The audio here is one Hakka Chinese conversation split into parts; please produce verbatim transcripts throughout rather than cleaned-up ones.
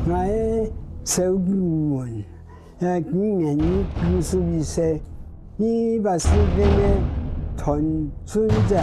𠊎係蕭景文，今年九十一歲，二二八事件个傳信者。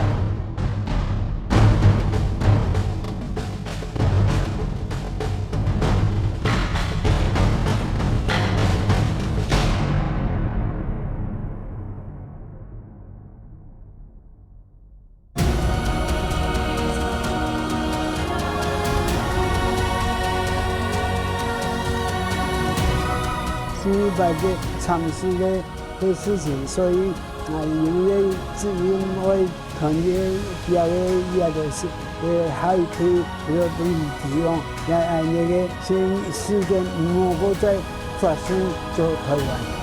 是一个个尝试个个事情，所以啊，有个責任愛團結表个也个是个海區，个个地方，也恁个个事件毋好再發生在台灣。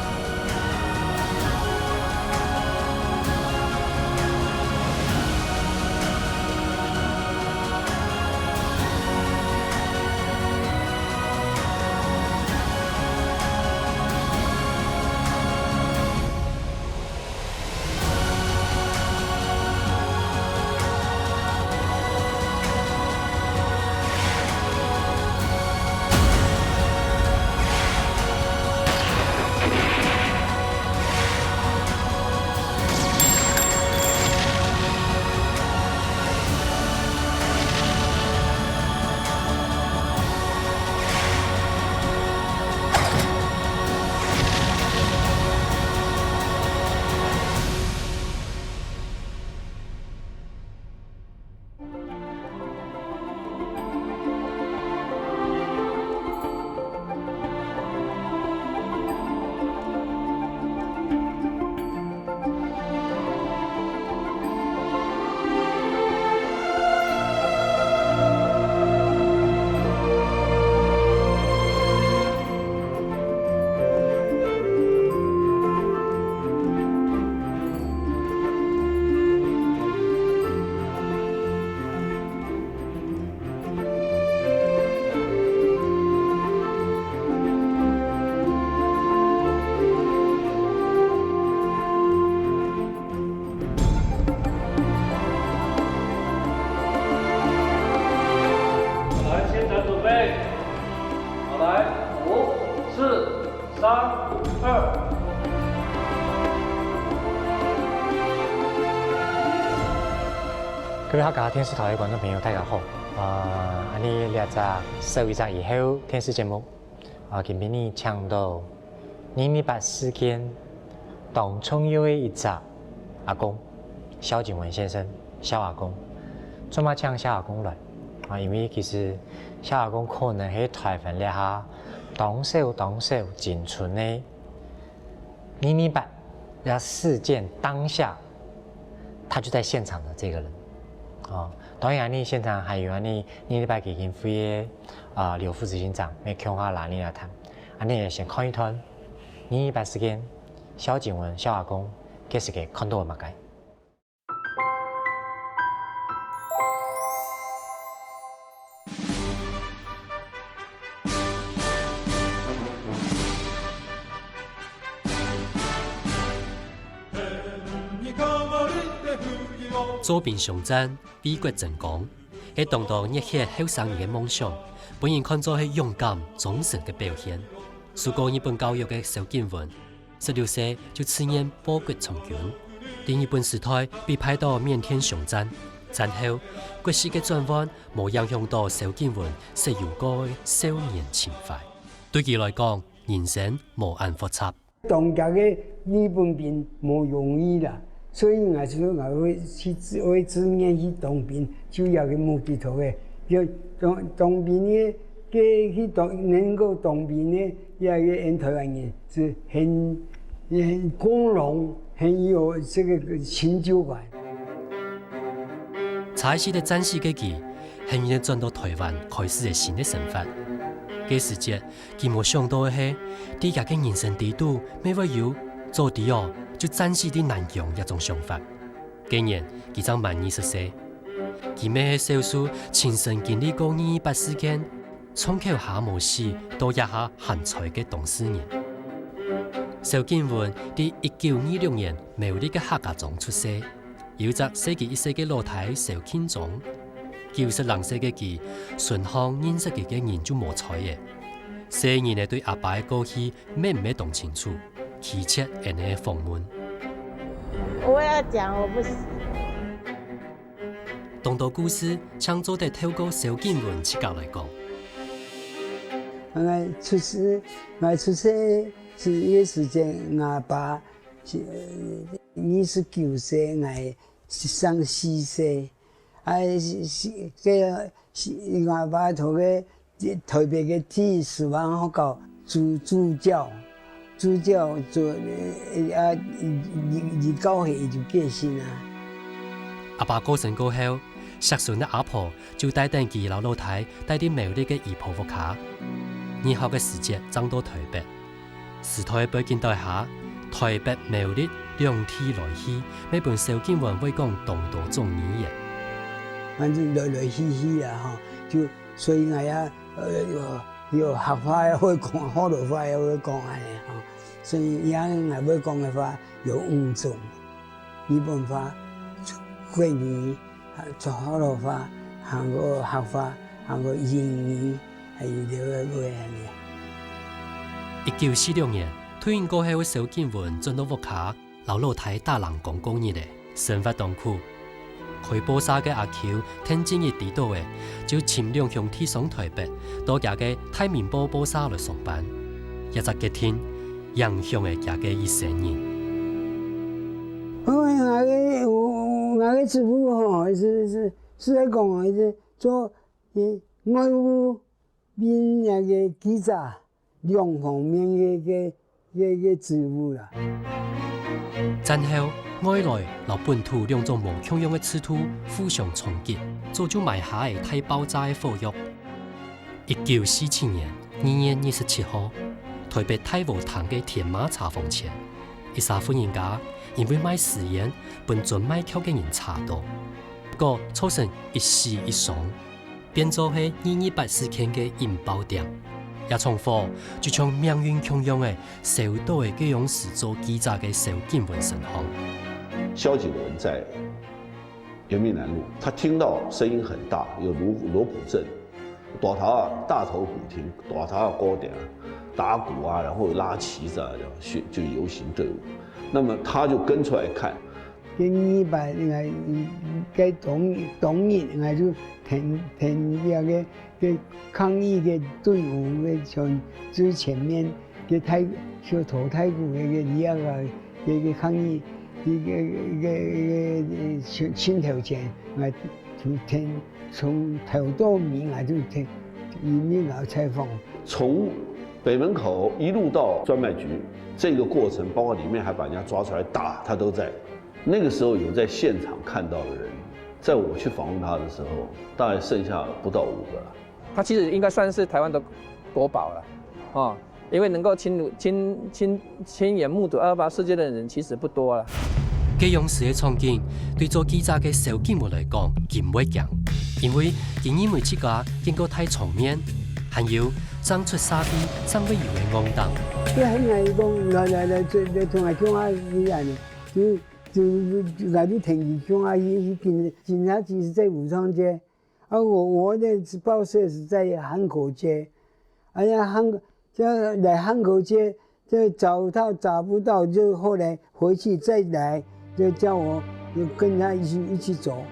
來，現場準備。好，來，五、四、三、二。各位客家電視台个觀眾朋友，大家好！啊，恁呢這隻首一隻以後電視節目，啊，今晡日請到二二八事件當重要个一隻阿公，蕭景文先生，蕭阿公。做麼請蕭阿公來？啊，因為其實蕭阿公可能係台灣這下當少當少真正个二二八這事件當下，他就在現場的這個人。哦，當然恁呢現場還有恁呢二二八基金會个，啊，劉副執行長，也共下來恁呢來談。恁呢先看一段二二八事件，蕭景文、蕭阿公，該時節看到个麼个？ 做兵相戰，為國爭光，係當多熱血後生人个夢想，分人看做係勇敢、忠誠个表現。受過日本教育个蕭景文， 十六歲就自願報國從軍，在日本時代被派到緬甸相戰。戰後，國勢个轉換無影響到蕭景文設有个少年情懷。對佢來講，人生無恁複雜。當時个日本兵無容易啦，所以𠊎就𠊎會去自會自願去當兵，就這個目的頭个。就當當兵个，个去當能夠當兵个，這個𠊎台灣人 係很很光榮，很有這個成就感。在世个戰死个佢，現已轉到台灣，開始个新个生活。該時節，佢無想到个係，在佢个人生底肚，乜會有早知哦，就戰死在南洋這種想法。該年，佢正滿二十歲。佢乜係少數親身經歷過二二八事件， 傷口下無死，到這下還在个當事人。蕭景文在一九二六年苗栗个客家庄出世，有一隻細佢一歲个老弟蕭慶忠。九十零歲个佢，順項認識佢个人就無在了。細人仔對阿爸个過去乜毋係當清楚，拒絕𫣆个訪問。我要講，我不行。當多故事，正做得透過蕭景文自家來講。 𠊎出世，𠊎出世係一個時節，吾爸係二十九歲，𠊎十三四歲，啊，係係該係吾爸在該台北个第十萬學校主主教，主教做啊，二二九歲就過身啊。阿爸過身過後，惜孫个阿婆 就帶等佢摎老弟戴在苗栗个姨婆屋下。入學个時節正到台北。時代背景底下，台北苗栗兩地來去，乜分蕭景文會講當多種語言。反正來來去去啊，吼，就所以𠊎也呃有有客話也會講，學老話也會講安尼吼，所以也𠊎會講个話有五種。 日本話、國語、還有河洛話，還過客話，還過英語，還有了个話安尼。一九四六年，退伍過後个蕭景文轉到屋下，摎老弟打零工過日仔，生活當苦。開報社个阿舅，聽真一知著仔，就尋兩兄弟上台北，到厥个大明報報社來上班。這隻決定， 影響了厥个一生人。哦，𠊎个𠊎个祖父吼，係係係來講，係做外務、民營个記者，兩方面个个个个職務啦。戰後，外來摎本土兩種無共樣个制度互相衝擊，早就埋下仔大爆炸个火藥。一九四七年， 二月二十七號，台北大和町个天馬茶坊前，一儕婦人家因為賣私菸，分專賣曲个人查著，結果造成一死一傷，變做係二二八事件个引爆點。這場火就像命運共樣仔，燒著了該央時做記者个蕭景文身項。蕭景文在 延平南路，他聽到聲音很大，有鑼鑼鼓陣，大頭仔大頭鼓亭，大頭仔鼓亭，打鼓啊，然後拉旗子啊，然後就就遊行隊伍。那麼他就跟出來看。跟二二八𠊎該當當日𠊎就跈跈這个个抗議个隊伍个像最前面个大小頭大鼓个个這个个个抗議。 一个一个一个盡盡頭前，𠊎就跈從頭到尾，𠊎就跈，一路採訪。從北門口一路到專賣局，這個過程，包括裡面還把人家抓出來打，他都在。那個時候有在現場看到的人，在我去訪問他的時候，大概剩下不到五個了。 他其實應該算是台灣的國寶了，哦，因為能夠親親親親眼目睹二二八事件的人其實不多了。該央時个場景，對做記者个蕭景文來講，佢毋會驚，因為佢認為自家見過大場面，還有正出社會正會有个戇膽。佢喊𠊎講，來來來，來同𠊎共下去恁呢，就就就𠊎就跈佢共下去去警警察局在武昌街。 啊，我我的報社是在漢口街，哎呀，漢這來漢口街，這找他找不到，就後來回去再來，就叫我就跟他一起一起走。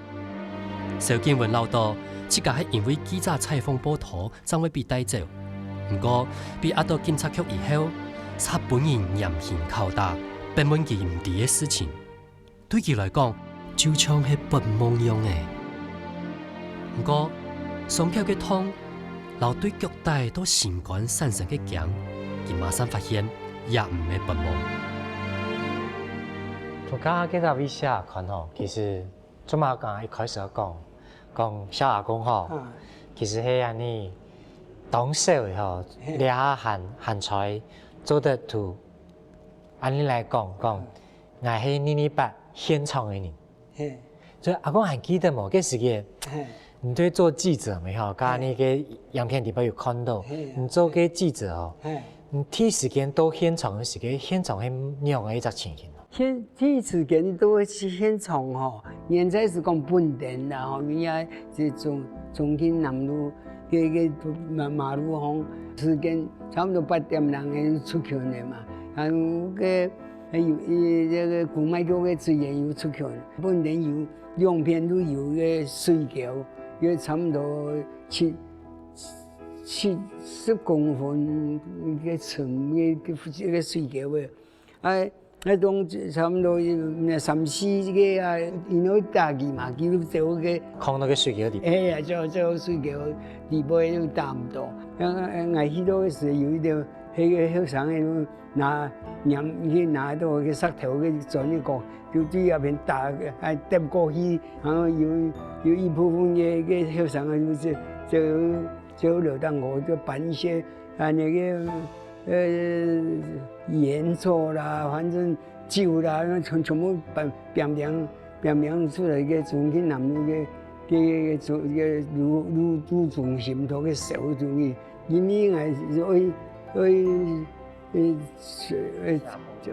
蕭景文恅著，自家係因為記者採訪報導正會被帶走，毋過被押到警察局以後，煞分人嚴刑拷打，逼問佢毋知个事情。 對佢來講，就像係發夢樣仔。毋過，傷口个痛，摎對腳底到心肝產生个驚，佢馬上發現，也毋係發夢。從剛剛這個位置來看吼，其實就像剛剛一開始講，講蕭阿公吼，其實係恁呢當少个吼，這下還還在做得到，恁呢來講講。 𠊎係二二八現場个人。所以阿公還記得無？該時節，你對做記者無吼？剛剛該个影片裡背有看到，你做該記者哦，你第一時間到現場个時節，現場係仰仔一隻情形？現第一時間到現場吼，現在係講本店啦吼，人家係中中興南路个个馬馬路項，時間差毋多八點零个出去个嘛，然後个有一這个古麥多个職員有出去，本來有兩片都有个水溝，有差毋多七七十公分个深个个个水溝个，啊。 該種差毋多有三四个啊，因為打佢嘛，佢就走个，囥到个水溝底。哎呀，走走水溝底背就打毋到。啊，啊，𠊎去到个時，有一條，迄个後生个就拿，拈，去拿到个石頭个磚一個，就對那邊打，還跌過去，然後有，有一部分个，个後生个就是走，走樓頂高，就搬一些，啊，那个，呃，煙草啦，反正 酒啦，全全部拚拚拚拚出來个中興南路个个个个路路路中心頭个小路，因為𠊎係愛愛呃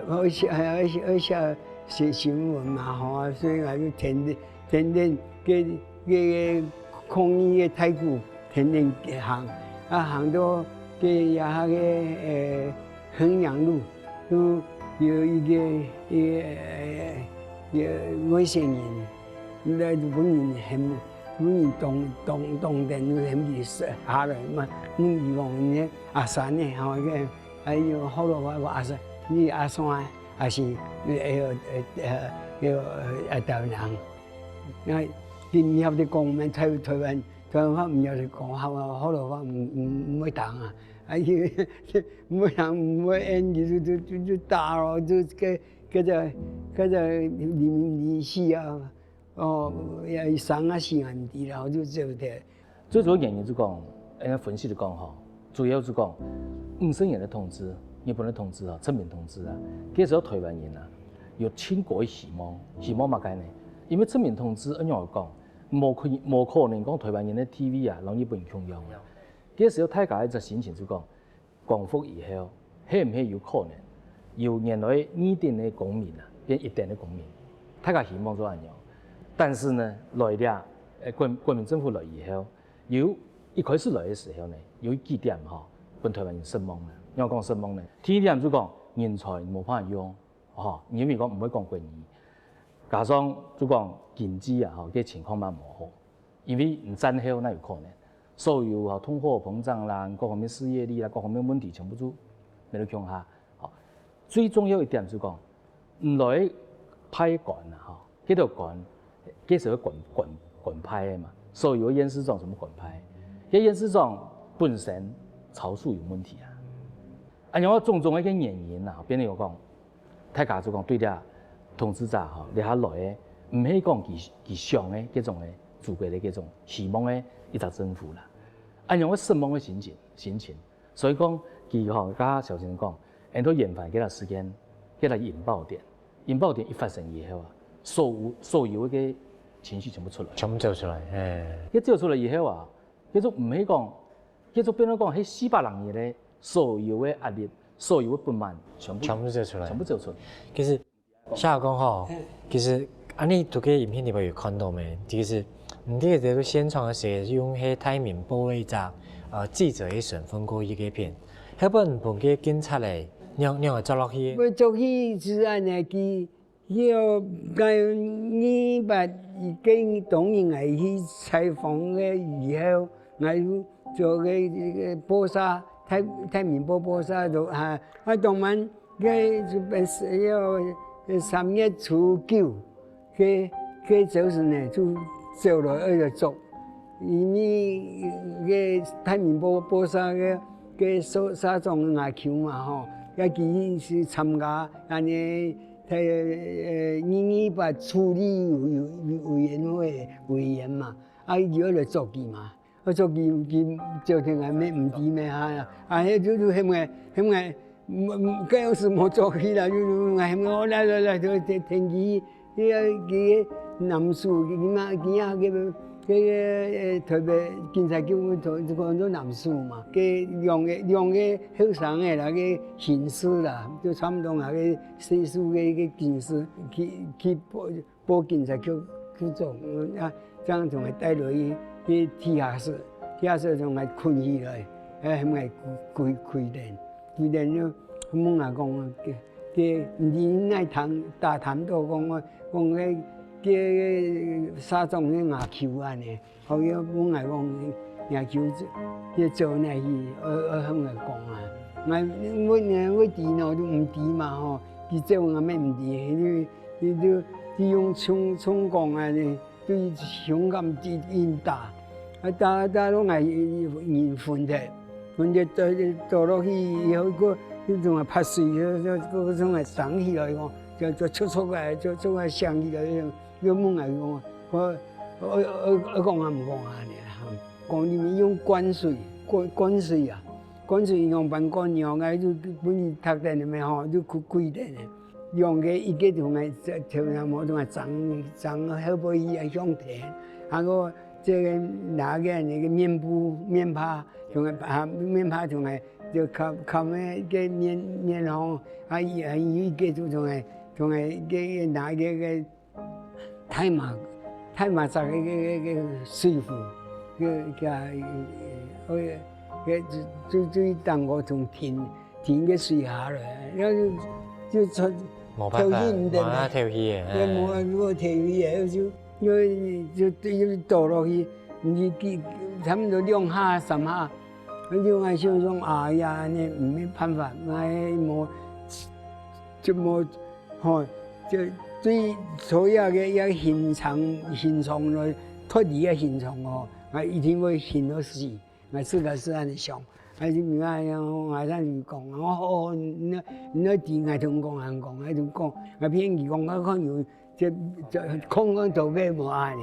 呃愛寫愛寫愛寫寫新聞嘛吼，所以𠊎就天天天天个个个抗議个態度，天天行啊行到个這下个呃衡陽路。 就有一个一个一个外省人，來分人喊，分人當當當等喊佢下來嘛，問佢講你阿三呢，吼，个，哎喲，好了，我我阿三，你阿三啊，還是哎喲呃呃呃台灣人？那佢毋曉得講，我們台台灣台灣話毋曉得講，好啊，好了，我毋毋毋會講啊。 啊，佢毋會人毋會應，佢就就就就打咯，就該該隻該隻零零四啊，哦，也生啊死啊毋知啦，就走忒。最主要原因就講，人家分析就講吼，主要就講五十年个統治，日本个統治啊，殖民統治啊，該時候台灣人啊，有盡高个希望，希望麼个呢？因為殖民統治恁樣講，無可無可能講台灣人个地位啊，摎日本人共樣啊。 該時候大家一隻心情就講，光復以後，係毋係有可能由原來二等个公民啊，變一等个公民？大家希望做恁樣。但是呢，來了，呃，國國民政府來以後，有一開始來个時候呢，有幾點吼，分台灣人失望了。仰講失望呢？第一點就講人才無辦法用，吼，因為講毋會講國語，加上就講經濟啊，吼，个情況嘛無好。 因為你戰後哪有可能？所有吼通貨膨脹啦，各方面失業率啦，各方面問題全部都無共下。吼，最重要一點就講，毋來派官啊，吼，該條官，該時候官官官派个嘛，所有个縣市長全部官派。該縣市長本身操守有問題啊。啊，然後種種个原因啊，變成有講， 大家就講對這統治者吼，這下來个，毋係講佢佢想个該種个祖國个該種希望个一隻政府啦。恁樣个失望个心情心情，所以講佢吼，頭先講，恁多延緩該段時間，該段引爆點，引爆點一發生以後啊，所有所有个情緒全部出來，全部走出來，嘿。該走出來以後啊，該種毋係講 結果變到講，係四百零日个所有个壓力、所有个不滿，全部全部走出來。全部走出來。其實，夏老公吼，其實恁呢，在該影片裡背有看到無？其實，你這個現場个時候，用該大明報个一隻，呃，記者个身份過去該片，該本分該警察个，仰仰會捉落去？會捉去治安个，佢 有，𠊎二八已經當日𠊎去採訪个以後，𠊎就做个个報社，大大明報報社就啊，啊當晚个就係要三月初九，个个朝晨呢就走來愛來捉。 因為个大明報報社个个社社長阿舅嘛吼，也佢係參加恁呢，呃，二二八處理委委委員會委員嘛，啊，佢愛來捉佢嘛，啊，捉佢佢朝廷還毋毋知咩哈，啊，迄就就喊个喊个 嗯，嗯，該有時無做去啦，就，就，哎，哦，來，來，來，就天，天氣，該个，該个男士，佢嘛，佢啊，該个，該个，呃，特別警察局，就，就講做男士嘛，該兩个，兩个後生个啦，該刑事啦，就差不多啊，該歲數个，該刑事去，去報， 報警察局局長，嗯，啊，這樣就會帶落去，去地下室，佢阿叔就愛困起來，哎，喊𠊎跪跪等，跪等就問𠊎講，佢佢毋知哪談打談到講，講个个社長个牙球安尼，後尾問𠊎講，牙球這這做哪去，愛愛喊𠊎講啊，𠊎𠊎𠊎知喏，都毋知嘛吼，佢做𠊎乜毋知，佢就佢就佢用衝衝講啊， 對胸坎直硬打，啊打打到𠊎人昏忒，昏忒倒倒落去以後，个那種啊拍水，个个種啊醒起來講，就就促促个，就就啊醒起來，又又問𠊎講，我我我我講啊毋講啊呢？講你們用灌水，灌灌水啊，灌水用板灌尿，𠊎就分你踢等你們吼，就跪跪等呢。 用个一个同个，同个毛同个长长后背一样向天，然后这个拿个那个面布面帕，同个啊面帕同个就靠靠那个面面吼，啊一啊一个就同个同个个拿个个太麻太麻扎个个个个水壶，个个个个就就就当个同天 停个水下了，然后就就穿无办法，跳进的无办法跳起个。也无如果跳起个，就因为就就倒落去，你你差不多两下三下，我就爱想讲，哎呀，你没办法，那么就么吼，就对所有个要现场现场了，脱离个现场哦，啊一定会现到死。 𠊎自家是恁樣想，啊，就明白樣，𠊎才講，哦，你你知𠊎同講，人講，𠊎同講，𠊎騙佢講，𠊎看有這這空空頭个無啊呢，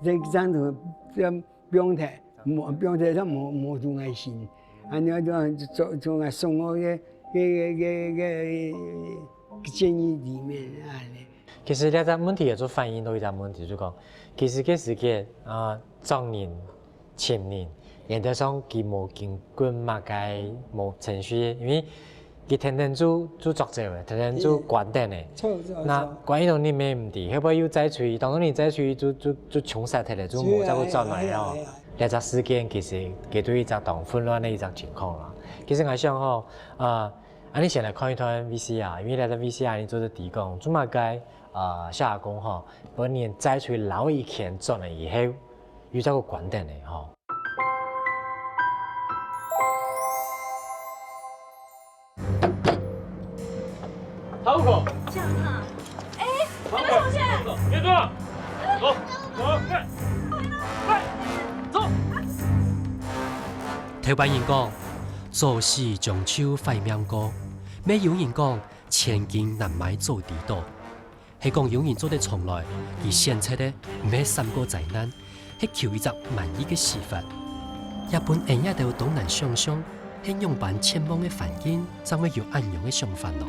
這這樣子這放忒，無放忒，佢無無同𠊎信，啊，你就做做𠊎送我个个个个个建議裡面啊呢。其實這隻問題也就反映到一隻問題，就講，其實該時節啊，藏人 情人，原則上佢無經過麼个無程序，因為佢天天就就捉走个，天天就關等个。錯錯那關一種你乜毋知，後背又再出去，當然你再出去就就就衝殺忒了，就無再過轉來了。這隻事件其實佢對一隻當混亂个一隻情況啦。其實𠊎想吼，呃，恁樣先來看一段VCR，因為這隻VCR你做得提供，做麼个呃，謝阿公吼，分人再出去撈一圈轉來以後，又再過關等个吼。好口，这样哈，哎，好你们同学，口，别动，走，走，快，快，走。頭擺人講，做事將就壞命過，乜有人講，千金難買早知道。係講有人做得重來，佢選擇个毋係閃過災難，係求一隻滿意个死法。也分𠊎兜都難想像，係仰般絕望个環境，正會有恁樣个想法咯。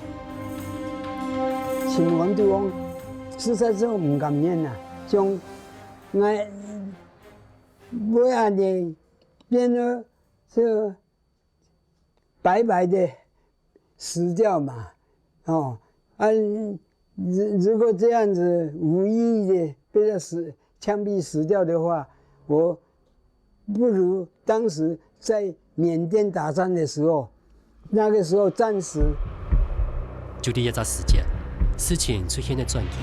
心肝地方，實在是毋甘願啊，像𠊎會恁樣變得就白白的死掉嘛，哦，啊，如如果這樣子無意義的被他死槍斃死掉的話，我不如當時在緬甸打仗的時候，那個時候戰時就在這隻時節，事情出現了轉機。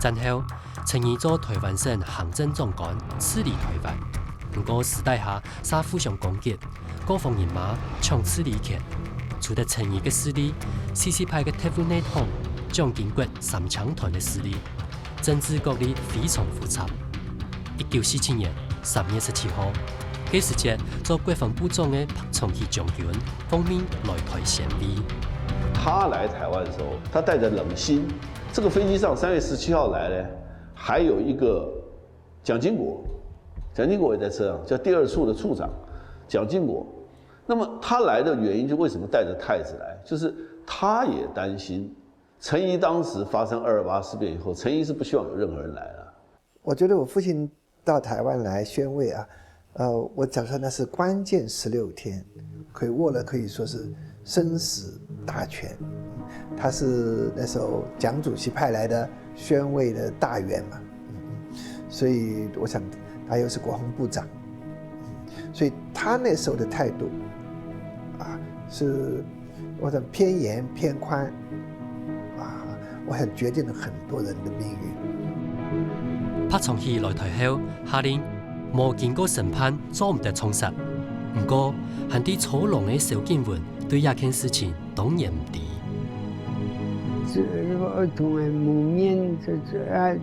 戰後，陳儀做台灣省行政長官治理台灣，毋過私底下煞互相攻擊，各方人馬搶治理權。除了陳儀个勢力，四四派个特務內訌，蔣經國、三青團个勢力， 政治角力非常複雜。一九四七年三月十七號，該時節做國防部長个白崇禧將軍奉命來台宣慰。他來台灣的時候，他帶著冷心。這個飛機上三月十七號來呢，還有一個蔣經國，蔣經國也在車上，叫第二處的處長蔣經國。那麼他來的原因，就為什麼帶著太子來，就是他也擔心陳儀當時發生二二八事變以後，陳儀是不希望有任何人來了。我覺得我父親到台灣來宣慰啊，呃，我講說那是關鍵十六天，可以握了可以說是生死大權。他是那時候蔣主席派來的宣慰的大員嘛，所以我想他又是國防部長，所以他那时候的态度啊，是我想偏严偏宽啊，我想决定了很多人的命运。白崇禧來台後，下令無經過審判做毋得銃殺。毋過，還在坐牢个蕭景文對這件事情當然毋知。愛同人謀面，就就啊，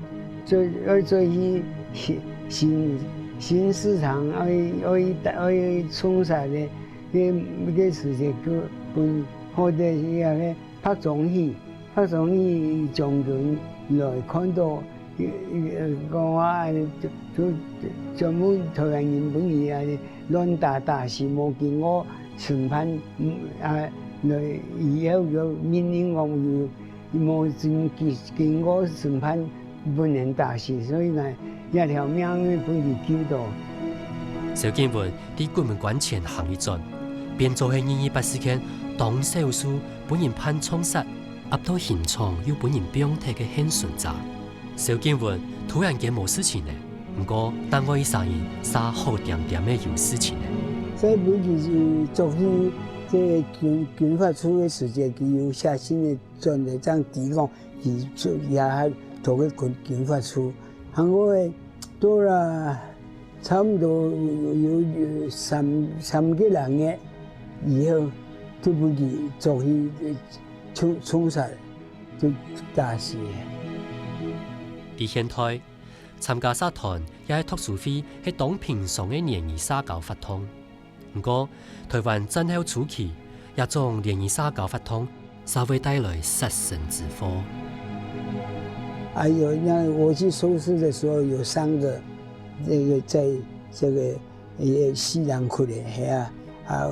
就愛做去刑刑刑事上，愛愛愛銃殺个，个个事情，就分好得个白崇禧，白崇禧將軍來看到，講啊，就就全部台灣人分佢啊亂打打死，無經過審判，啊，來以後就命令講有 無經經過審判，分人打死，所以呢，這條命分佢救到。蕭景文在國民館前行一轉，變做係二二八事件當少數分人判銃殺，押到刑場又分人放忒个倖存者。蕭景文突然間無事情了，毋過另外一儕人煞好恬恬个有事情了。所以分佢係捉去這个軍軍法處个時節，佢有寫信个轉來，正知講佢就也還逃去軍軍法處，還過个到了差不多有有有三三個零月以後，就分佢捉去銃銃殺，就打死了。在現代，參加社團也係讀書會係當平常个聯誼社交活動。 毋過，台灣戰後初期，這種聯誼社交活動煞會帶來殺身之禍。還有那我去收屍的時候有傷的，這個在這個也西涼窟的，嘿啊，啊，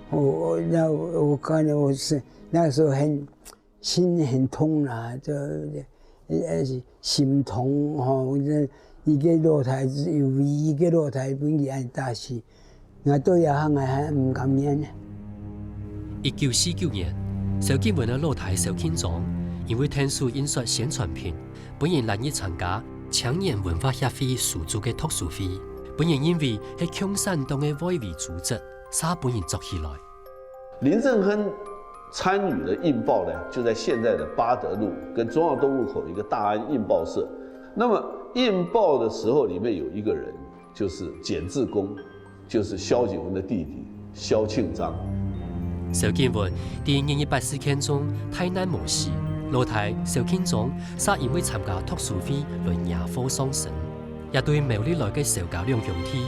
我我那我看了我是那時候很心很痛啊，就呃心痛吼，這一個老太子，有一個老太分佢恁打死。 𠊎到這下𠊎還毋甘願。一九四九年，蕭景文个老弟蕭慶章因為𢯭手印刷宣傳品，分人拉入參加青年文化協會所組个讀書會，分人認為係共產黨个外圍組織，煞分人捉起來。林正亨參與的印報呢，就在現在的八德路跟忠孝東路口一個大安印報社。那麼印報的時候，裡面有一個人， 就是簡志功，就是蕭景文的弟弟蕭慶章。蕭景文在二二八事件中大難無死，老弟蕭慶章煞因為參加讀書會來惹禍喪身，也對苗栗來个蕭家兩兄弟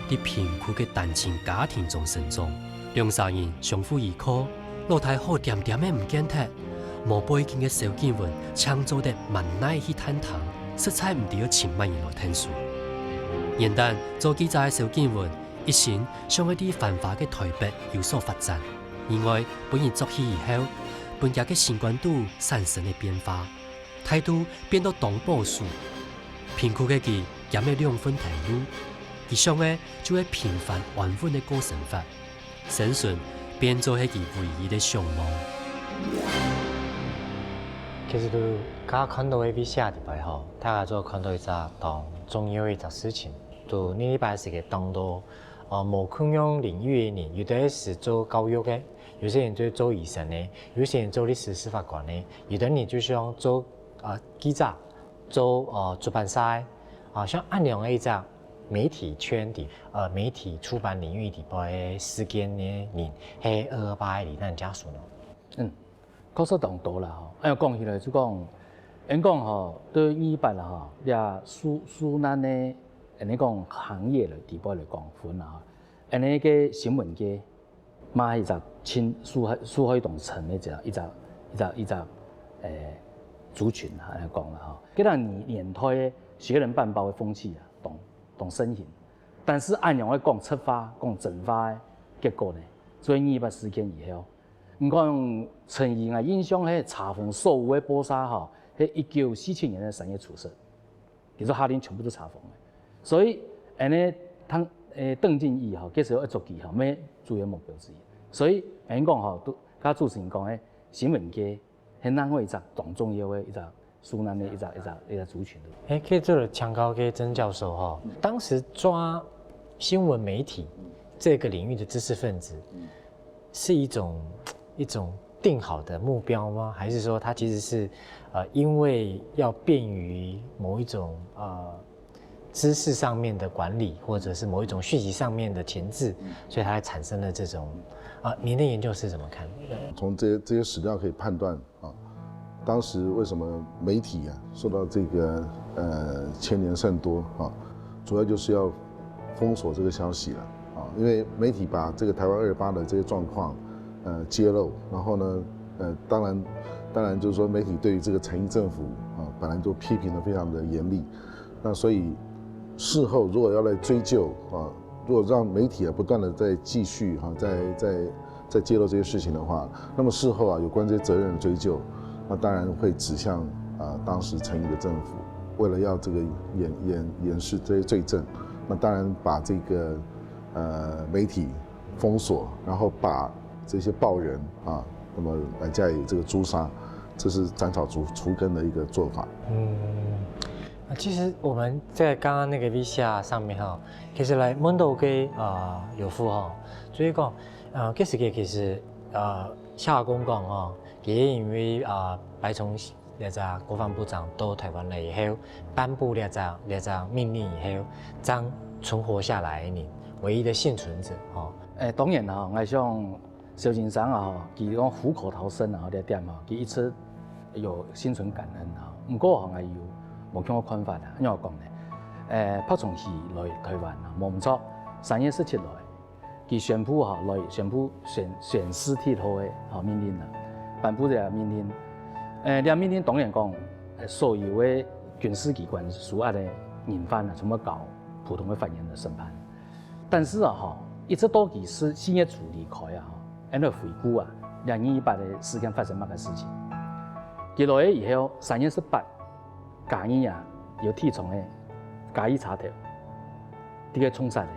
在貧苦个單親家庭中成長。 兩儕人相互依靠，老弟好恬恬仔毋見忒，無背景个蕭景文淨做得滿哪去探聽，實在毋知愛尋麼人來𢯭手。原旦做記者个蕭景文，一心想愛在繁華个台北有所發展，意外分人捉起以後，分厥个心肝肚產生了變化，態度變到當保守。貧苦个佢撿了兩份頭路，佢想个就係平凡安穩个過生活。 生存變做係佢唯一个向望。其實就大家看到个位寫裡背吼，大家就看到一隻當重要个一隻事情。就二二八時个當多，呃，無共樣領域个人，有兜係做教育个，有兜人就做醫生个，有兜人做律師、司法官个，有兜人就想做呃記者，做呃出版社个，啊，像恁樣个一隻 媒體圈底，呃，媒體出版領域底背个事件个人，係二二八个罹難家屬呢？嗯，確實當多啦吼。哎呀，講起來就講，應講吼，對二二八啦吼，這受受難个，恁呢講行業來底背來講分啦吼，恁呢个新聞界，嘛係一隻盡受害受害當深个一隻一隻一隻一隻，誒，族群啊，恁呢講啦吼。該個年年代个學人辦報个風氣啊，當 當盛行。但是恁樣个講實話、講真話个結果呢，做二二八事件以後，毋過陳儀𠊎印象係查封所有个報社吼，係一九四七年个三月初十，佢就下令全部都查封个。所以，恁呢，當誒鄧敬怡吼，該時候一族佢吼，乜主要目標之一。所以，恁講吼，都，剛主持人講个新聞界 係另外一隻當重要个一隻受難个一隻一隻一隻族群。誒，可以做得請教个曾教授吼，當時抓新聞媒體，这个领域的知识分子，是一种一种定好的目标吗？还是说它其实是呃，因为要便于某一种呃知识上面的管理，或者是某一种讯息上面的前置，所以它才产生了这种啊、您的研究是怎么看？从这这些史料可以判断啊，当时为什么媒体啊受到这个呃牵连甚多啊，主要就是要封锁这个消息了啊，因为媒体把这个台湾二二八的这些状况呃揭露，然后呢呃当然当然就是说媒体对于这个陈仪政府啊本来就批评的非常的严厉，那所以事后如果要来追究啊，如果让媒体啊不断的在继续哈、在在在揭露这些事情的话，那么事后啊有关这些责任的追究，那当然会指向啊当时陈仪的政府，为了要这个掩掩掩饰这些罪证，那当然把这个呃媒体封锁，然后把这些报人啊，那么来加以这个诛杀，这是斩草除除根的一个做法。嗯，啊，其实我们在刚刚那个 V C R 上面哈，其实来问到个啊有福哈，所以讲，呃，其实个其实呃，夏公讲哈，也因为啊白崇禧那个国防部长到台湾来以后，颁布那个那个命令以后，将存活下来的人唯一的幸存者哈。诶，当然啦，我想小先生啊，佢讲虎口逃生啊，这点啊，佢一直有心存感恩啊。不过啊，我有无共个看法啊，因为我讲呢，诶，白崇禧来台湾啊，无毋错，三月十七来，佢宣布哈，来宣布选选四铁路个哈命令啊，颁布这个命令。诶，这命令当然讲，所有个军事机关属下的人犯啊，全部交普通个法院来审判。 但是啊，吼，一直到佢是四月初离开啊，吼，俺来回顾啊，两年一百个事件发生么个事情？佢落去以后，三月十八，嘉義啊，有鐵窗个嘉義車頭，這个銃殺个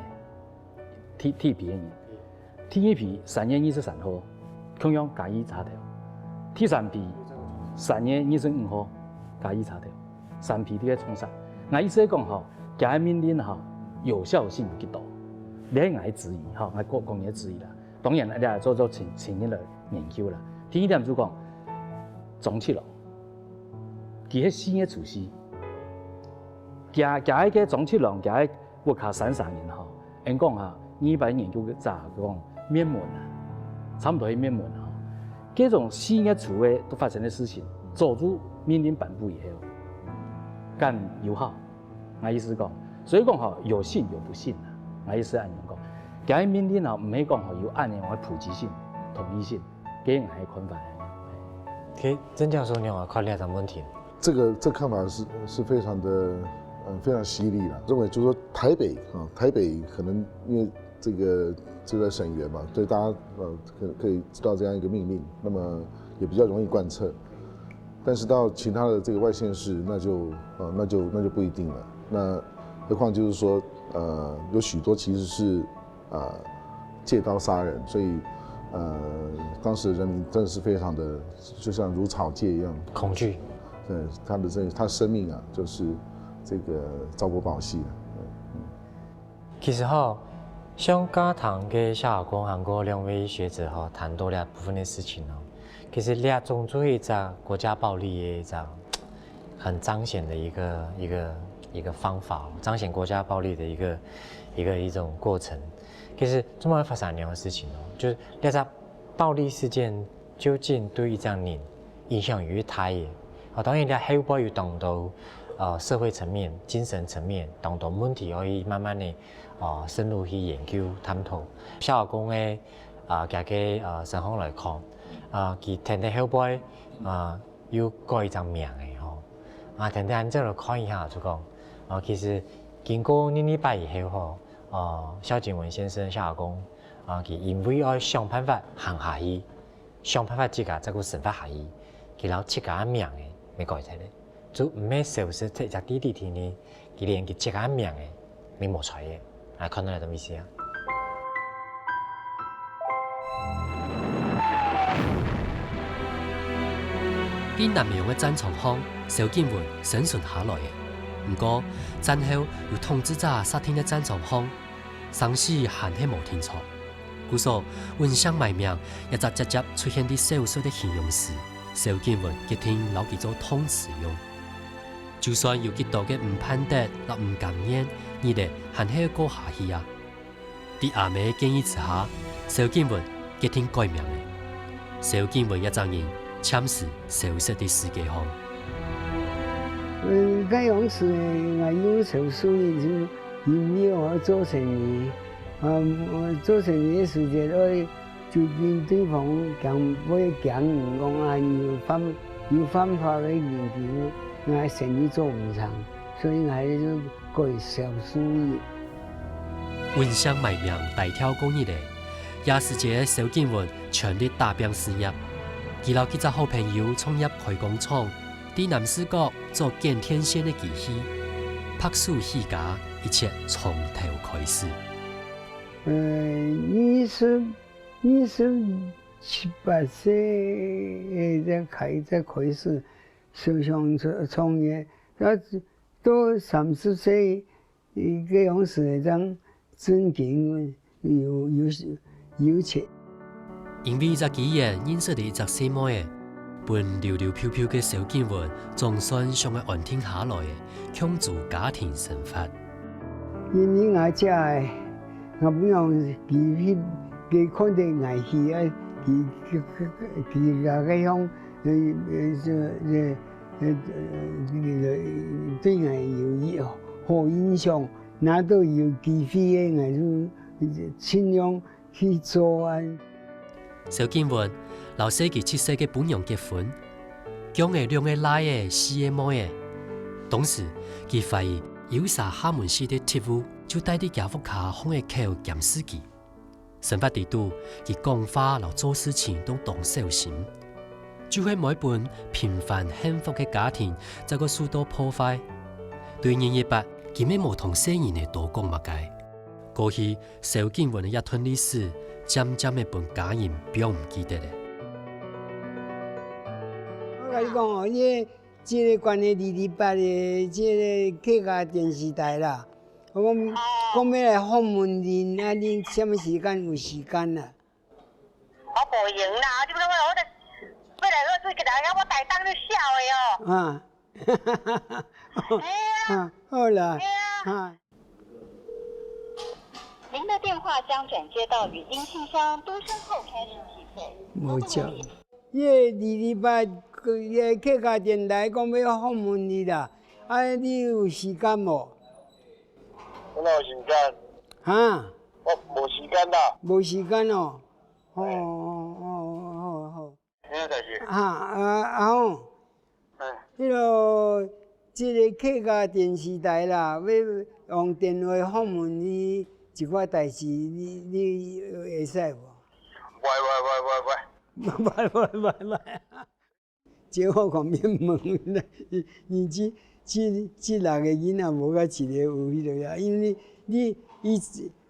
鐵鐵皮个人。第二批三月二十三號，共樣嘉義車頭。第三批三月二十五號，嘉義車頭。三批這个銃殺。𠊎意思係講吼， 佢个命令吼有效性有幾多？這係𠊎个質疑吼，𠊎個個人个質疑啦。當然，這做做深深入來研究啦。第一點就講，張七郎，佢係四月初四，佢佢个張七郎，佢个屋下三儕人吼，恁講哈，二一八研究者講滅門啊，差毋多係滅門啊。這種四月初个發生个事情，早就命令頒布以後，敢有效？ 𠊎意思講，所以講吼，有信有不信啊。𠊎意思恁樣講，佢个命令吼，毋係講吼有恁樣个普及性、統一性，這𠊎个看法。其實曾教授，你有看這个問題？这个这看法是是非常的，嗯，非常犀利了。认为就是说台北啊，台北可能因为这个就在沈园嘛，所以大家呃可可以知道这样一个命令，那么也比较容易贯彻。但是到其他的这个外县市，那就呃那就那就不一定了。那何况就是说，呃，有许多其实是呃借刀杀人，所以呃当时人民真的是非常的就像如草芥一样恐惧。对他的这他生命啊，就是这个朝不保夕啊。其实吼，像刚刚个夏小光还有两位学者吼谈到这部分的事情哦，其实这种就是一个国家暴力的一个很彰显的一个一个一个方法，彰显国家暴力的一个一个一种过程。其实这么发生两个事情哦，就是这个暴力事件究竟对于这样人影响有几大耶？啊，当然，这后背有讲到呃社会层面、精神层面，当多问题可以慢慢的呃深入去研究探讨。夏小光个啊，佢个呃身上来看，啊，佢天天后背啊有改一张名个吼，啊，天天按照来看一下就讲，啊，其实经过二二八以后吼，哦，萧景文先生夏小光啊，佢因为要想办法行下去，想办法自家再过生活下去，佢老自家个名个没改出来，就毋系消失在一只弟弟天呢，佢连佢自家个名个没摸出来个，啊，看到了什么意思啊？ 在南洋个戰場項，蕭景文生存下來个。毋過，戰後由統治者設定个戰場項，生死還係無定著。故所，《溫姓埋名》這隻輒輒出現在小說个形容詞，蕭景文決定摎佢做動詞用。就算有幾多个毋盼得摎毋甘願，日仔還係愛過下去啊！在阿姆个建議之下，蕭景文決定改名了。蕭景文這隻人暫時消失在世界項。嗯，該樣時𠊎又愁事，因為𠊎做生意，啊，做生意个時節愛 就對對方講會驚人講啊，有犯有犯法个人，𠊎生意做毋成，所以𠊎就改蕭淑儀。《溫姓埋名》大跳過日仔，這時節个蕭景文全力打拚事業。佢摎幾隻好朋友創業開工廠，在南勢角做剪電線个機器，白手起家，一切從頭開始。呃，二十 二十七八歲，呃，正開正開始想想創創業，啊，到三十歲，呃，該樣時正正經有有有錢。因為這隻機緣認識了一隻細妹仔，分溜溜飄飄个蕭景文總算想愛安定下來仔，共組家庭生活。因為𠊎姐仔，𠊎本來佢佢佢看著𠊎去啊，佢佢佢佢佢个樣，呃呃呃呃呃，對𠊎有一好印象，拿到有機會个，𠊎就盡量 去做啊。蕭景文摎細佢七歲个餔娘結婚，降仔兩个倈仔、四个妹仔。當時，佢懷疑有儕廈門式个職務，就戴在厥屋下巷仔口監視佢。生活裡肚，佢講話摎做事情都當小心，就係毋會分平凡幸福个家庭再過受到破壞。對二二八，佢乜無同細人仔多講麼个。過去 蕭景文个這段歷史，漸漸仔分家人放毋記得了。𠊎同你講哦，這這个關係二二八个這个客家電視台啦，𠊎講講欲來訪問你，啊你啥物時間有時間啦？我無閒啦，你講我我欲來好水个啦，我台東你笑的哦。啊，係啊，啊，好啦，係啊。啊。 您的電話將轉接到語音信箱，嘟聲後開始計費。無錯。這个二二八个客家電台講欲訪問你啦，啊你有時間無？我哪有時間？哈？我無時間啦。無時間哦。哦，哦，哦，哦，哦。 你有代誌？啊，啊，啊吼，哎。彼个，這个客家電視台啦，欲用電話訪問你一寡代誌，你你會使無？喂喂喂喂喂。喂喂喂喂。這我講免問啦，你你這這這六个囡仔無甲一个有彼个啊，因為你你伊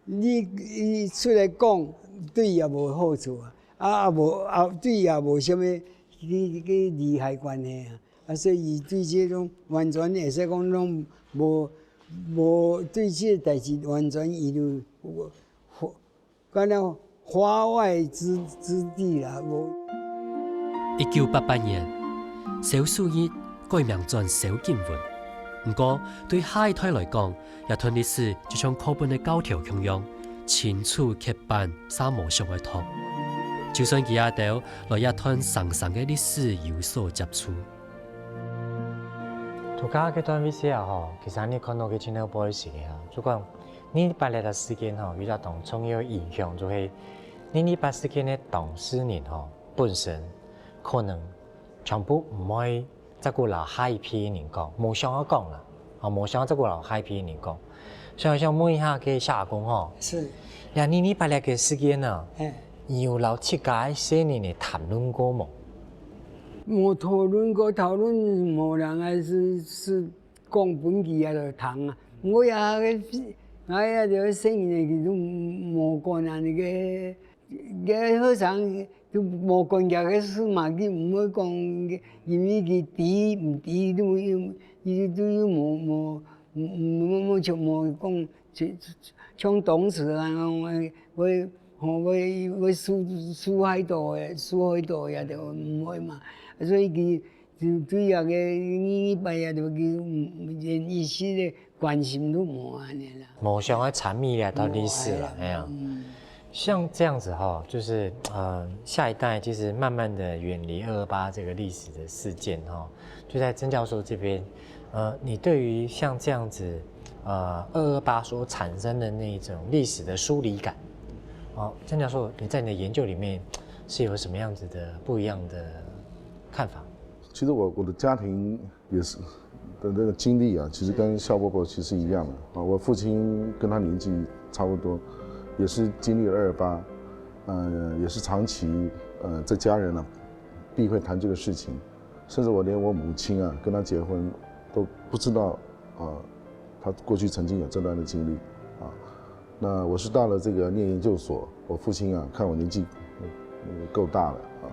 你伊出來講，對伊也無好處啊。 啊，啊無，啊，對伊也無啥物，去，去利害關係啊。啊，所以伊對這種完全會使講攏無，無對這个代誌完全伊就，敢若化外之，之地啦，無。一九八八年，蕭淑儀改名轉蕭景文。毋過，對下一代來講， 這段歷史就像課本个教條共樣，清楚刻板，嗄無想愛讀。就算佢兜來這段生生个歷史有所接觸。頭下該段歷史啊吼，其實你看到个盡後背个時間啊，就講二二八个事件吼，有一個當重要个影響，就係二二八事件个當事人吼，本身可能全部毋會 再過摎下一批人講，無想愛講啦，吼，無想愛再過摎下一批人講。所以想問一下該謝阿公吼，是。這二二八个事件啊，哎。你有摎自家个細人仔談論過無？無討論過，討論無人還係，係講分佢啊就聽啊。𠊎啊个，𠊎啊就細人仔佢都無管啊，該个 个學生就無管佢个事嘛，佢毋會講，因為佢知毋知，都又，佢都又無，無，無，無，無，就無講，像當時啊，會，會，吼，會，會輸，輸害多个，輸害多个就毋會嘛。所以佢就對這个二二八啊，就佢，嗯，連一息个關心都無恁呢啦。無想要參與這段歷史啦，無，哎呀。哎呀，嗯。像這樣子哈，就是呃，下一代其實慢慢地遠離二二八這個歷史的事件哈，就在曾教授這邊，呃，你對於像這樣子，呃，二二八所產生的那種歷史的疏離感，哦，曾教授，你在你的研究裡面是有什麼樣子的不一樣的看法？其實我，我的家庭也是，的那個經歷啊，其實跟蕭伯伯其實一樣的啊。我父親跟他年紀差不多，也是經歷了二二八，呃，也是長期，呃，在家人呢，避諱談這個事情，甚至我連我母親啊，跟他結婚都不知道，啊，他過去曾經有這段的經歷啊。那我是到了這個念研究所，我父親啊，看我年紀，呃，夠大了啊，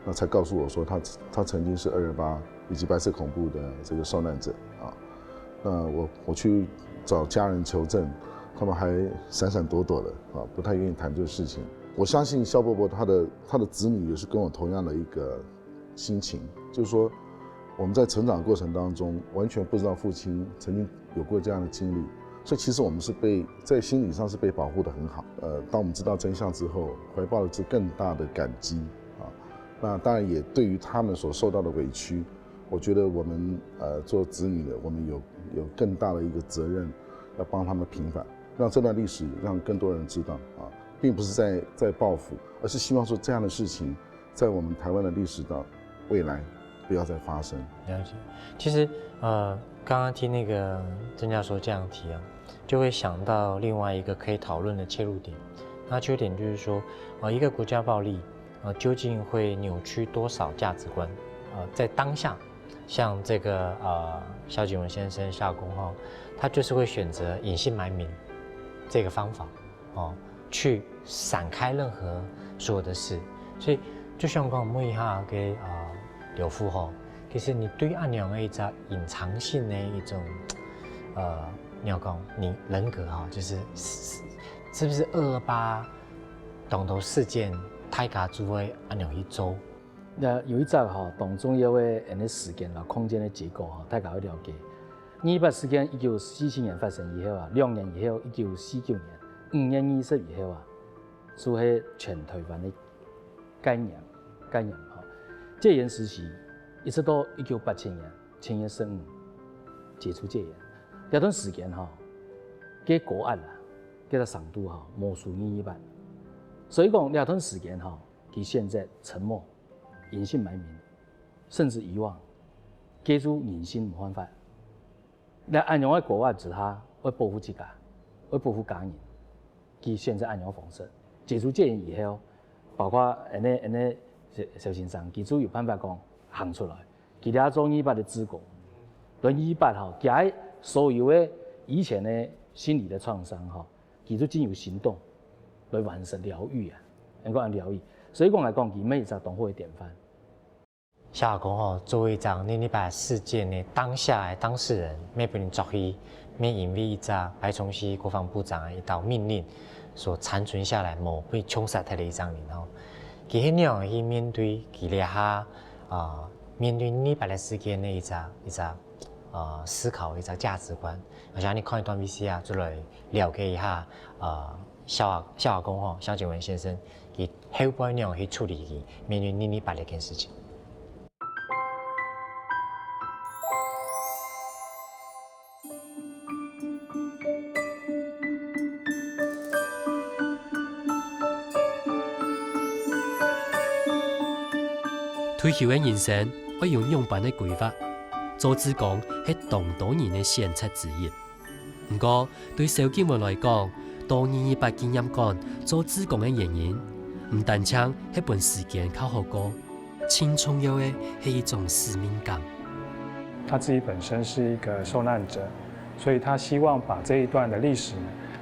那才告訴我說他，他曾經是二二八以及白色恐怖的這個受難者啊。那我，我去找家人求證，他們還閃閃躲躲的啊，不太願意談這個事情。我相信蕭伯伯他的，他的子女也是跟我同樣的一個心情，就是說我們在成長過程當中完全不知道父親曾經有過這樣的經歷，所以其實我們是被，在心理上是被保護得很好。呃，當我們知道真相之後，懷抱的是更大的感激啊。那當然也對於他們所受到的委屈，我覺得我們，呃，做子女的，我們有，有更大的一個責任，要幫他們平反，讓這段歷史讓更多人知道啊，並不是在，在報復，而是希望說這樣的事情在我們台灣的歷史的未來不要再發生。了解。其實，呃，剛剛聽那個曾教授這樣提啊，就會想到另外一個可以討論的切入點。那切入點就是說，呃，一個國家暴力，呃，究竟會扭曲多少價值觀？呃，在當下，像這個，呃，蕭景文先生、蕭公哈，他就是會選擇隱姓埋名這個方法。 哦，去閃開任何所有的事。所以就像講每一下个，呃，劉副吼，其實你對恁樣个一隻隱藏性的一種，呃，你要講你人格哈，就是是，是不是二二八當多事件，大家就會恁樣去做？那有一隻吼，當重要个，恁个時間啦，空間个結構吼，大家愛了解。二二八事件一九四七年發生以後啊，兩年以後，一九四九年五月二十以後啊， 就係全台灣个戒嚴，戒嚴吼。戒嚴時期，一直到一九八七年七月十五解除戒嚴。這段時間吼，該高壓啊，該个程度吼，無輸二二八。所以講，這段時間吼，佢選擇沉默、隱姓埋名，甚至遺忘，假做人心無辦法。 在恁樣个高壓之下，愛保護自家，愛保護家人，佢選擇恁樣个方式。解除戒嚴以後，包括恁呢恁呢蕭，蕭先生，佢就有辦法講行出來。佢這做二二八个志工，對二二八吼，佢个所有个以前个心理个創傷吼，佢就進入行動來完成療癒啊，能夠講療癒。所以講來講，佢乜一隻當好个典範。 蕭阿公吼，作為一隻二二八事件个當下个當事人，乜分人捉去，乜因為一隻白崇禧國防部長个一道命令所殘存下來，無被槍殺忒个一隻人吼。佢係仰般去面對佢這下，呃，面對二二八个事件个一隻，一隻，呃，思考，一隻價值觀。而且你看一段V C R，就來了解一下，呃，蕭阿，蕭阿公吼，蕭景文先生，佢 後背仰去處理佢面對二二八這件事情。退休个人生愛有仰般个規劃？做志工係當多人个選擇之一。 毋過，對蕭景文來講，到二二八紀念館做志工个原因，毋單淨係分時間較好過，盡重要个係一種使命感。他自己本身是一個受難者，所以他希望把這一段的歷史呢，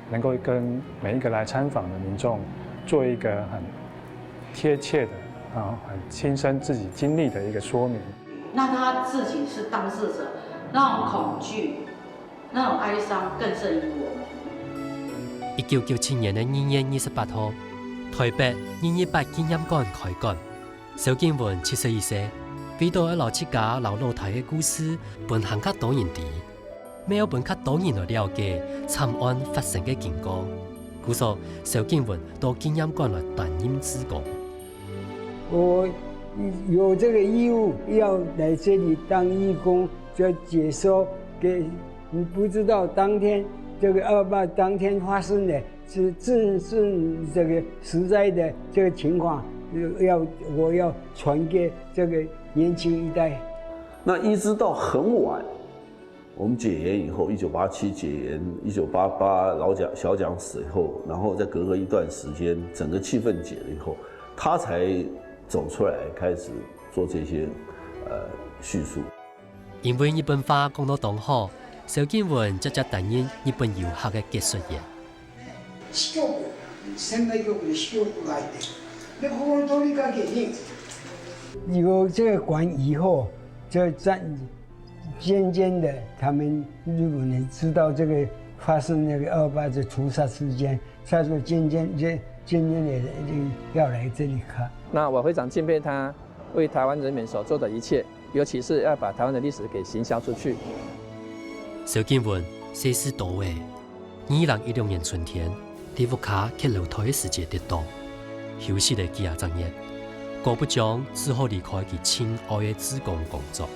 能夠跟每一個來參訪的民眾做一個很貼切的，啊，很親身自己經歷的一個說明。那他自己是當事者，那種恐懼，那種哀傷更勝於我們。一九九七年个二月二十八號，台北二二八紀念館開館。蕭景文七十一歲，為著愛摎自家摎老弟个故事分還較多人知，乜愛分較多人來了解慘案發生个經過，故所蕭景文到紀念館來擔任志工。我有這個義務要來這裡當義工，就解說給不知道當天這個二八當天發生的是真正這個實在的這個情況，要我要傳給這個年輕一代。那一直到很晚，我們解嚴以後，一九八七解嚴，一九八八老蔣小蔣死以後，然後再隔個一段時間，整個氣氛解了以後，他才走出來開始做這些呃敘述。因為日本話講到當好，蕭景文直接擔任日本遊客个解說員。四局、仙台局で四局が入って、で、ここの通りかけに、有這個館以後，就漸漸漸的，他們日本人知道這個發生那個二八的屠殺事件，他就漸漸漸漸漸的要來這裡看。那我非常敬佩他為台灣人民所做的一切，尤其是要把台灣的歷史給行銷出去。蕭景文，世事多危。 二零一六年春天，在屋下歇樓梯个時節跌倒，休息了幾下隻月，姑不將只好離開佢盡愛个志工工作。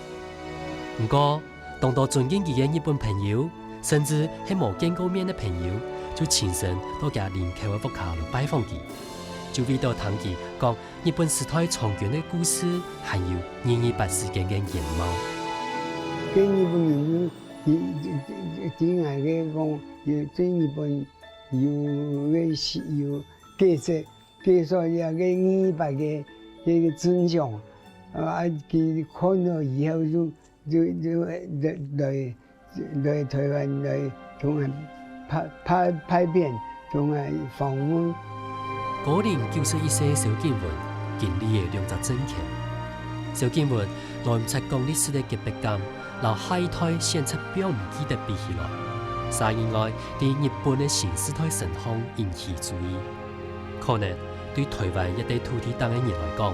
毋過，當多尊敬佢个日本朋友，甚至係無見過面个朋友，就親身到佢鄰口个屋下來拜訪佢，就為著聽佢講日本時代長軍个故事，還有二二八事件个原貌。跟日本人就，佢佢佢佢佢講，佢對日本 有个是有解釋，解說這个二二八个這个真相，啊，佢看了以後就就就來來來台灣來同𠊎拍拍拍片，同𠊎訪問。高齡九十一歲个蕭景文經歷了兩隻政權。蕭景文來毋出講歷史个潔白感， 摎下一代選擇放毋記得比起來，儕人愛對日本个新時代身項引起注意。可能對台灣這塊土地頂个人來講，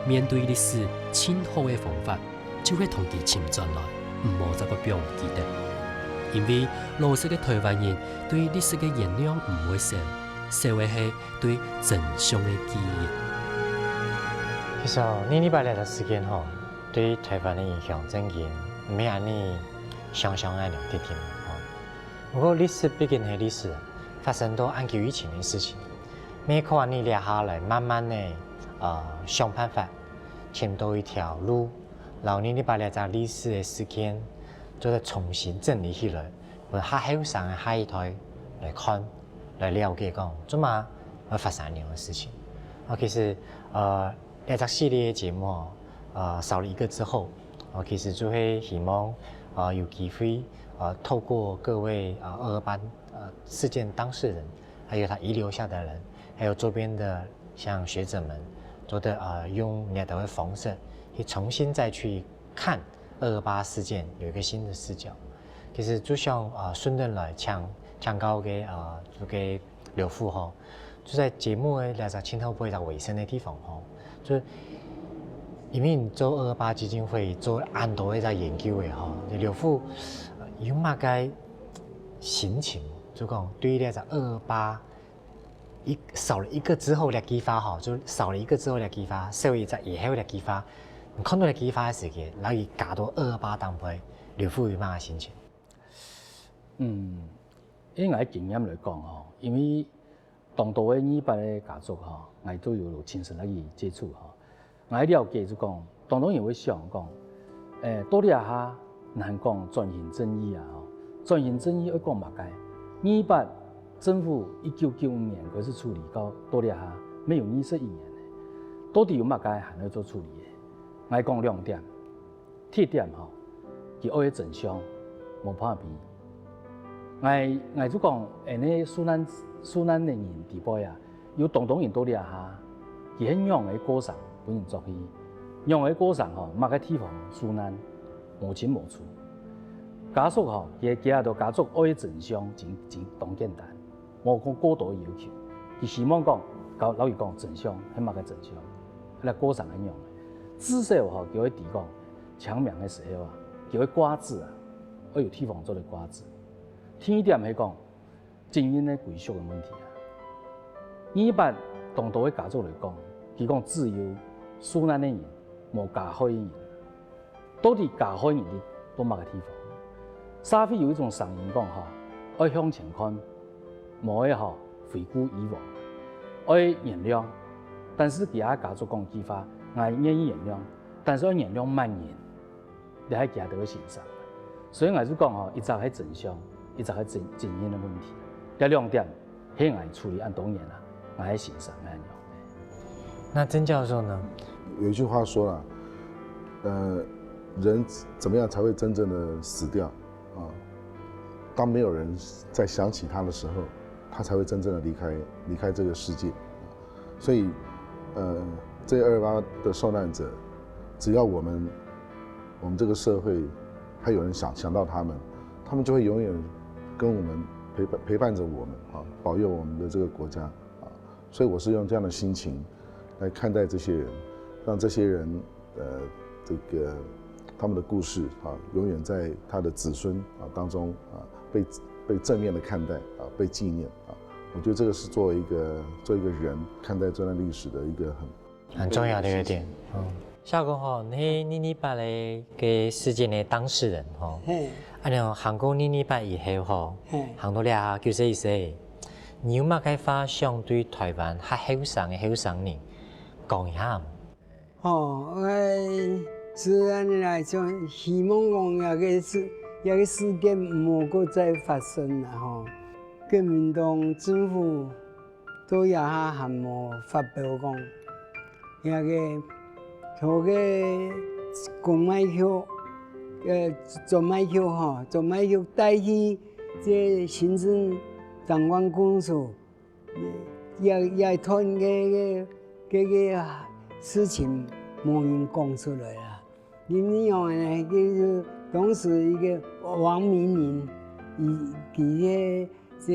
面對歷史盡好个方法，就係同佢尋轉來，毋好再過放毋記得。因為老實个台灣人對歷史个原諒毋會少，少个係對真相个記憶。其實哦，二二八个事件吼， 對台灣个影響正經毋係恁仔想像恁樣定定吼。毋過歷史畢竟係歷史，發生到恁久以前个事情，乜靠恁仔這下來慢慢仔，呃，想辦法，尋到一條路，摎二二八這隻歷史个事件，做得重新整理起來，分較後生个下一代來看，來了解講，做麼會發生恁樣个事情。啊，其實，呃， 這隻系列个節目哦，呃，少了一個之後，哦，其實就係希望，呃，有機會，呃，透過各位，呃，二二八，呃，事件當事人，還有他遺留下的人，還有周邊的像學者們，做得，呃，用這兜个方式去重新再去看二二八事件，有一個新的視角。其實就像，呃，順等來請，請教个，呃，這個劉副吼， 就在節目个這隻盡後背个尾聲个地方吼，就因為你做二二八基金會做恁多个這研究个吼，劉副，呃，有麼个心情？就講對於這隻二二八一少了一個之後个計畫吼，就少了一個之後个計畫，少一隻以後个計畫，你看到个計畫个時間，然後佢加到二二八當背，劉副有麼个心情？嗯， 以𠊎經驗來講吼，因為當多个二二八个家屬吼，𠊎都有親身來去接觸吼。𠊎了解就講，當多人會想講，誒，到這下難講轉型正義啊吼，轉型正義愛講麼个？二二八政府一九九五年開始處理到到這下，乜有二十一年了，到底有麼个還愛做處理个？𠊎講兩點。 第一點吼，佢愛个真相，無破病。𠊎𠊎就講，恁仔受難受難个人底背啊，有當多人到這下，佢係仰仔過身分人捉去，仰仔過身吼，麼个地方受難，無親無故。家屬吼，佢佢兜家屬愛个真相真真當簡單。無講過多要求，佢希望講，摎，摎佢講真相，係麼个真相，來過生係仰个。至少吼，佢會知講，清明个時候啊，佢會掛紙啊，愛有地方做得掛紙。第二點係講， 責任个歸屬个問題啊。二二八當多个家族來講，佢講只有受難个人，無加害个人。到底加害人在到麼个地方？社會有一種聲音講吼，愛向前看，無愛吼回顧以往，愛原諒。但是佢个家族講句話，𠊎願意原諒，但是愛原諒麼人？ 這係佢兜个心聲。所以𠊎就講吼，一隻係真相，一隻係責，責任个問題。這兩點，係𠊎處理恁多年啊，𠊎个心聲係恁樣。那曾教授呢？有一句话说了，呃，人怎么样才会真正的死掉啊？当没有人再想起他的时候，他才会真正的离开，离开这个世界。所以，呃，这二二八的受难者，只要我们，我们这个社会还有人想，想到他们，他们就会永远跟我们陪伴，陪伴着我们啊，保佑我们的这个国家啊。所以我是用这样的心情来看待这些人，让这些人，呃，这个他们的故事啊，永远在他的子孙啊当中啊被，被正面的看待啊，被纪念啊。我觉得这个是作为一个，作为一个人看待这段历史的一个很很重要的一点。嗯，夏公吼，你係二二八个个事件个当事人吼，嘿，啊你行过二二八以后吼，嘿行到这九十一岁，你有么个话想对台湾还后生个后生人讲一下？吼，我是安尼来讲，希望讲这个事，这个事件毋好再发生啦吼。国民党政府到这下还无发表讲，这个，个公卖局，呃，专卖局吼，专卖局代替这行政长官公署，也，也断个，个，个，个事情无人讲出来啦。因为样呢，就是当时一个王明林，伊，伊个 这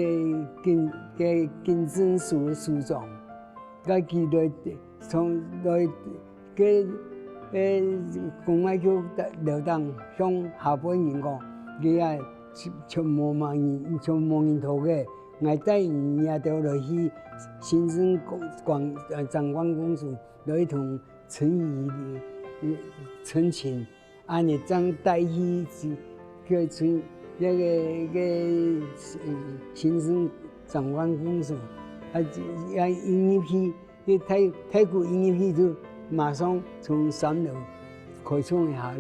警，个警政署个署长，个佢来从来个个公卖局楼顶向下半人讲，佢啊全无人，全无人头个，𠊎带你啊，都来去行政长官公署来同陈仪陈情。 安尼正带去去去，那个个行政长官公署，啊，也一入去，个太太古一入去就马上从三楼开窗下来，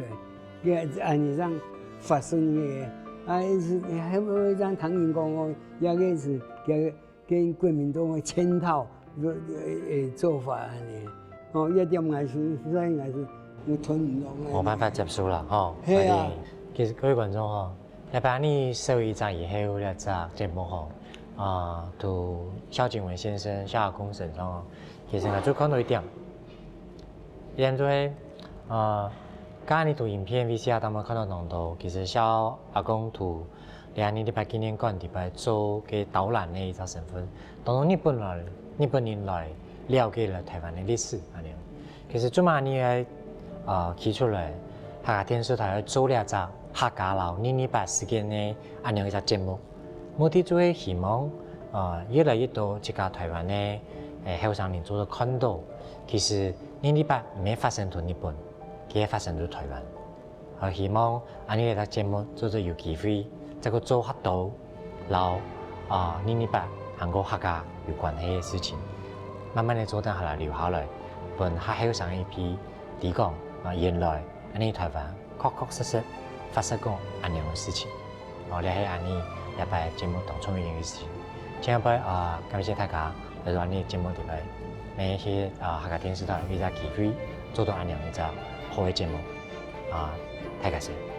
个安尼正发生个，啊，是还会这样听人讲哦，也个是个。 跟国民党个圈套个个做法安尼。哦，一点也是实在也是有吞唔落个。无办法接受啦吼。嘿啊。其实各位观众吼，礼拜二收一张以后这只节目吼，啊，同萧景文先生、萧阿公先生吼，其实我就看到一点，一点就系啊，刚刚你读影片VCR当中看到当多，其实萧阿公同 两年二二八纪念馆底背做个导览个一只身份，当中日本来，日本人来了解了台湾个历史安尼。其实做么你个啊提出来，客家电视台要做了只客家佬二二八事件个安尼一只节目，目的就系希望啊越来越多自家台湾个诶后生人做得看到，其实二二八毋系发生在日本，佢系发生在台湾。 啊，希望安尼个节目做得有机会，再个做较多，摎啊二二八还过客家有关系个事情，慢慢个做得下来留下来，分下后生一批知讲啊，原来安尼台湾确确实实发生过安尼个事情。哦，这系安尼礼拜节目当中个一件事情。今日拜啊，感谢大家来到安尼节目里面，每一期啊客家电视台有一个机会做到安尼一只好个节目。 啊，大家好。